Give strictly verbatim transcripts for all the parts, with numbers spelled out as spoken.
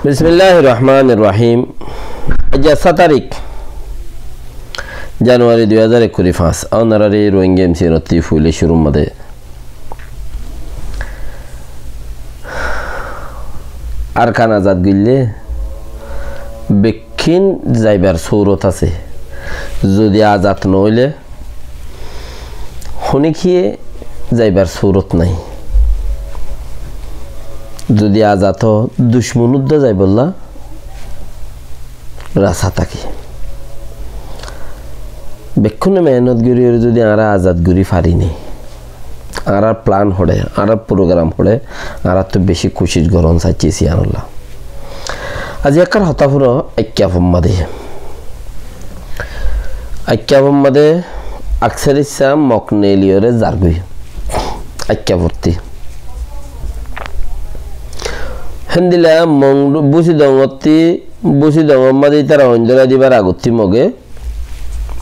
Bismilláhir Rohmánir Rohím. Aijja sáñt tarík Januwari dui házar ekkuri fañs. Ónorare Rohingya M C N ottú foila cúrur mazé Arkan azad goillé bekkín zaibar surot asé. Zodi azad noóile honikiyé zaibar surot nái. Zodi azad ó, ducmon uddá zaibolla rasta táke. Bekkúne mehénot gorí gorí zodi añára azad gorí fari né, añárar plan hoçé, añárar program hoçé, añárattú beci kucíc gorón saiccí siyánolla. Aijja ekkán hotá fúno, Aikkafor mazé. Aikkafor mazé aksar issá Mog neeliyóre zargói. Aikkafottí. Héndilla Mog Busidongottí, Busidongor mazé ítara oindóra dibar agottí Moge,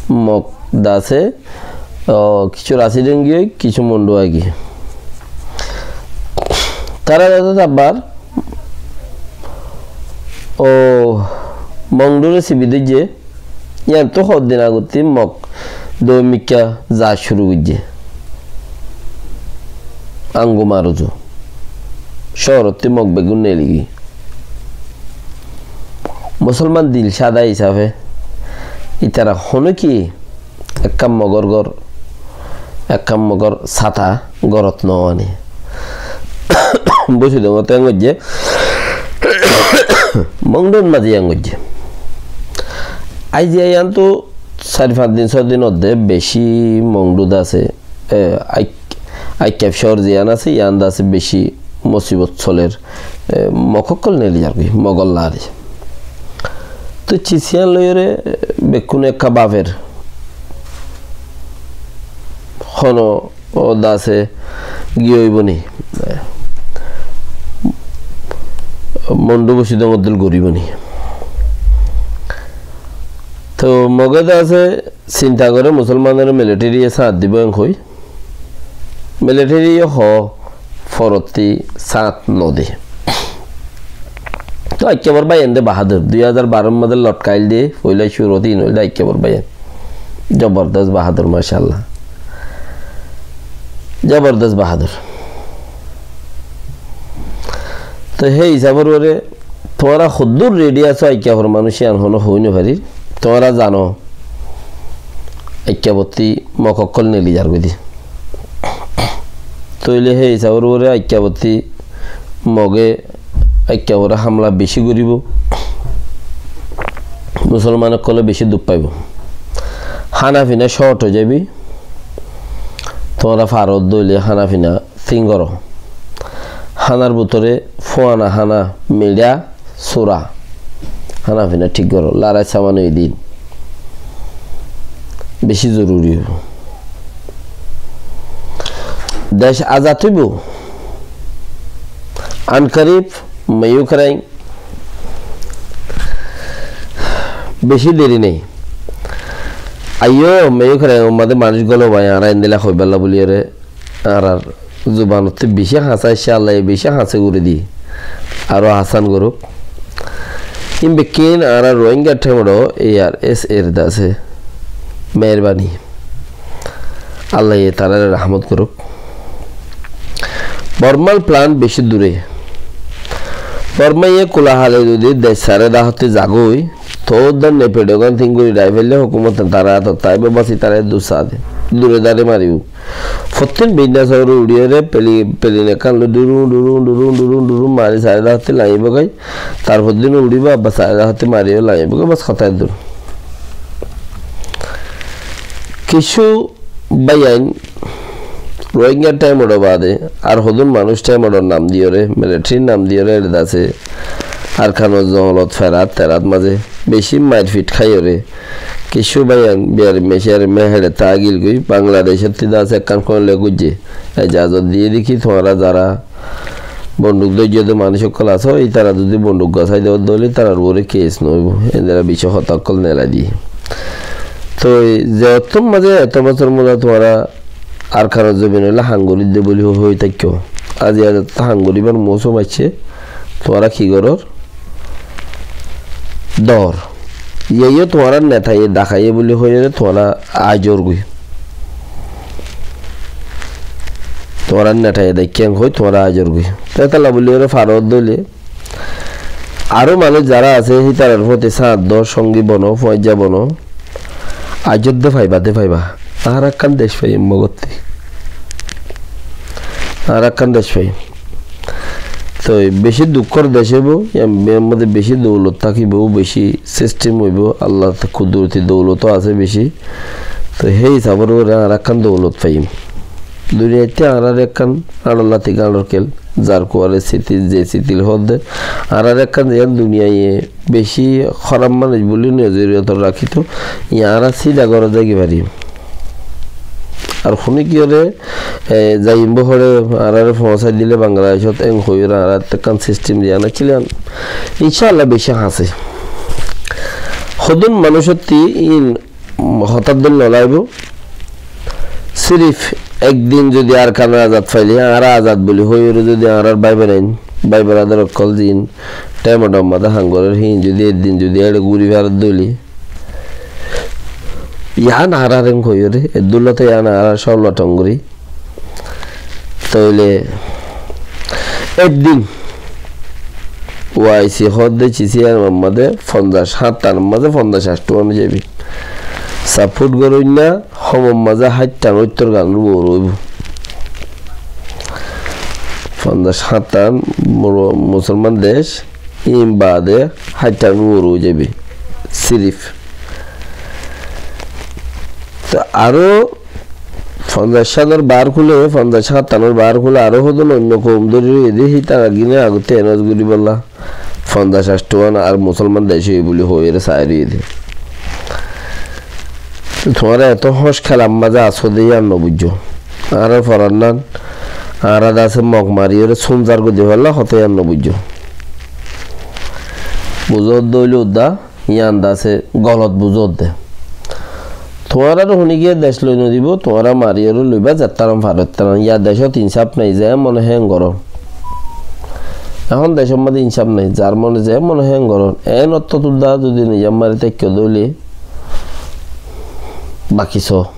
Mog dase, ó, kissú Rasidongi ói, kissú Mondu agi. Tará dase tabbar, ó, Mongdure sibi dóijje, yíanttú hoddin agottí Mog dómikká za cúru goijjé. Angumar uzu. Cóorottí Mog beggún neeligiyói. Musolman dil sáda hísafe ítara honóki ekkán Mogor gór, ekkán Mogor sáta górot no ané. Busidongot yián goijjé, Mongdur mazé yián goijjé. Aijja yíanttú sair fañs din, só din ódde beci Mongdu dase, e, Aik-, Aikkaf cóor ziyán asé, yían dase beci musibot soler, e, Mog ókkol neeli zargói, Mogor laáre. Tói cis yían loiyóre, e, bekkúne ekká bafer. Hono ó dase giyói boni. Mondu Busidongot dil gorí boni. Tói Moge dase sinta goré Musolmanore militariye sáñt dibó en hoi. Militariye hoó forottí sáñt node. Tói Aikkafor báiyain de bahádur. Dui házar baror mazé lotkail de, foila cúrut ín óilde Aikkafor báiyain. Zobordos bahádur, macállah. Zobordos bahádur. Tói hé hísafor uore tuáñra hoddúr redi asó, Aikkafor manúic yían honó hoi no farir. Tuáñra zano, Aikkafottí Mog ókkol neeli zargói de. Tóile hé hísafor uore Aikkafottí Moge Aikkafore hámla beci goríbou. Musolman ókkole beci duk faibou. Hána fina córt ói zaiboi. Tuáñra faro dóile hána fina thíng goró. Hánar bútore fúana hána, miçá, sura. Hána fina thík goró. Larai saman ói din beci zoruri óibo. Dec azad óibo. Ankarib, Meyukrain, beci deri nái. Aiyó, Meyukrain or mazé manúic gólobá, añára endilla hoibálla buliyóre, añárar zubanottú beci hañsá, incálla beci hañsé gorí di. Aró asán gorók. Ín bekkín añárar Rohingya thaimot ó ARSA r dase meherbani. Allaye tarare rahmot gorók. Bormar plan beci dure. Bormaye kula hale zodi dec sare dahotte zagói, tóu dor ne peço gán tin gori dai felle hukumote tara atot táibo, basi tara dur sade. Dure dare maribó. Fottín binna sóore uçiyóre peli-, pelin ekkán loi durun, durun, durun, durun, durun mari sare dahotte lañibó goi. Tarfor din uçibó, abbar sare dahotte mariyóre lañibó goi, bas hotá dur. Kissú báiyain Rohingya thaimot ó bade, ar hodún manúic thaimot ó nam diyóre, military nam diyóre, ere dase Arkanor zongolot ferat terat mazé beci mair fit háiyóre, kissú báiyain biyar meciyar mehere tágil goi, Bangladecótti dase ekkán koin loi goijje, ejazot diyé de ki, tuáñra zara bonduk dóijjo de manúic ókkol asó, ítara zodi bonduk gosái de óile ítarar uore kes no óibo. Endilla beci hotá ókkol nelai diyé. Tói ze ottór mazé eto bosór mazé tuáñra Arkanor zobin óile ham gorí de buli hoi táikko. Aijja ham goríbar mousum aiccé, tuáñra ki gorór? dor. Yían yó tuáñrar netaye dahaiye buli hoiyóre tuáñra aijjórgoi. Tuáñrar netaye daikkén hoi tuáñra aijjórgoi. Te étalla buli hoiyóre faro dóile aró manúic zará asé, hítarar foti sáñt dó, sóngi bono, fuañijja bono. Aijjó de faiba, de faiba. Añára ekkán dec faiyum mogottí. Añára ekkán dec faiyum. Toi beci dukkór dec óibo, yían, yían modde beci doulot tákibo, beci sistem óibo, Allar kuduroti doulot ó asé beci. Toi hé hísafor uore añára ekkán doulot faiyum. Duniyaittí añárar ekkán añçollati gañçor kel, zar kuare sitil, ze sitil hoódde, añárar ekkán ziyán duniyaiye beci hóraf manúic buli nozoriyotot rakíto, yían añára sida gorot zagi farim. Ar hone kiyóre, e, zaiyum bóli hoiyóre añárare foóñsai dile Bangladecót, en hoiyóre añára ekkán sistem ziyán accíl yían. Incálla beci hañsé. Hodún manúicottí iín hotár dóil nolaibo. Sirif ek din zodi Arkanor azad faile, añára azad buli hoiyóre zodi añárar bái bonain, bái boradar ókkol ziín thaim or mazé ham gorér, híin zodi ek din zodi eçe gúri faré dóile, yían añárar en hoiyóre, eddulla to yían añárar cólla thongori. Tóile ek din O I C hoódde, C C R or mazé fonzaic, háñttanor mazé fonzaic añcthuán ói zaibi. Sapót goróinna, homor mazé háittan óittor ganor uore óibo. Fonzaic háñttan mu-, musolman dec, ín baade háittanor uore ói zaibi. Sirif. Te aró fonzaic háñttanor baár kúle, fonzaic háñttanor baár kúle aró hodún oinno koum dóri roiyé dé, hítara gíne agottí enos goríbolla fonzaic añcthuán ar musolman dec óiye buli hoiyóre sai roiyé dé. Tuáñra eto hóñc kélar mazé asó dé yían nobuijjó. Añárar forannán, añára de asé mok mariyóre sún zar gori difélla hotá yían nobuijjó. Buzódde óile uddá, yían de asé golot buzódde. Tuáñrare honíkiye dec loi nodibó, tuáñra mariyóre loibá, zettaran faro ettaran. Yá decót insáf nái, ze mone hé en gorón. Ehón decór mazé insáf nái, zar mone ze mone hé en gorón. En ottót uddá zodi nizam mari táikko dóile, baki só,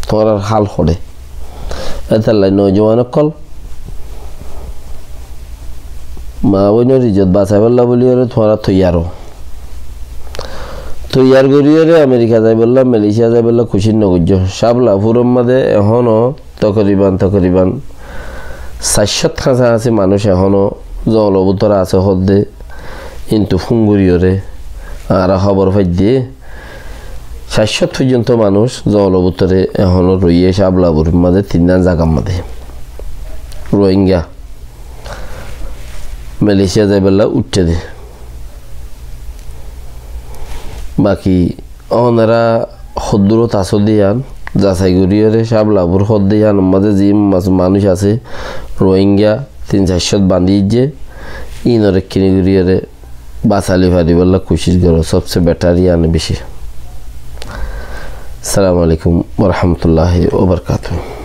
tuáñrar hál hoçé. Étalla nojuwan ókkol, maa boinor izzot basaibálla bóliyoré tuáñra toiyar ó. Toiyar goríyoré Amerika zaibálla, Malaysia zaibálla kucíc nogoijjó. Sáblapuror mazé ehóno tokoriban, tokoriban sair cót hañsahasí manúic ehóno zongolor bútore asé hoódde, kintu fún goríyoré añára hóbor faidde, sair cót foijjonto manúic zongolor bútore ehóno roiyé Sáblapuror mazé, tinnán zagar mazé. Rohingya. Malaysia zaibálla uiththé dé. Baki ónora hoddúrot asó dé yían zasai goríyoré, Sáblapur hoódde yíanor mazé ziín mas-, manúic asé, Rohingya, tin sair cót bañdí aijjé, íinore ekkiní goríyoré basali faribálla kucíc goró, sobse betar yían bicí. Assalamu alaikum wa rahmatullahi wa barakatuhu.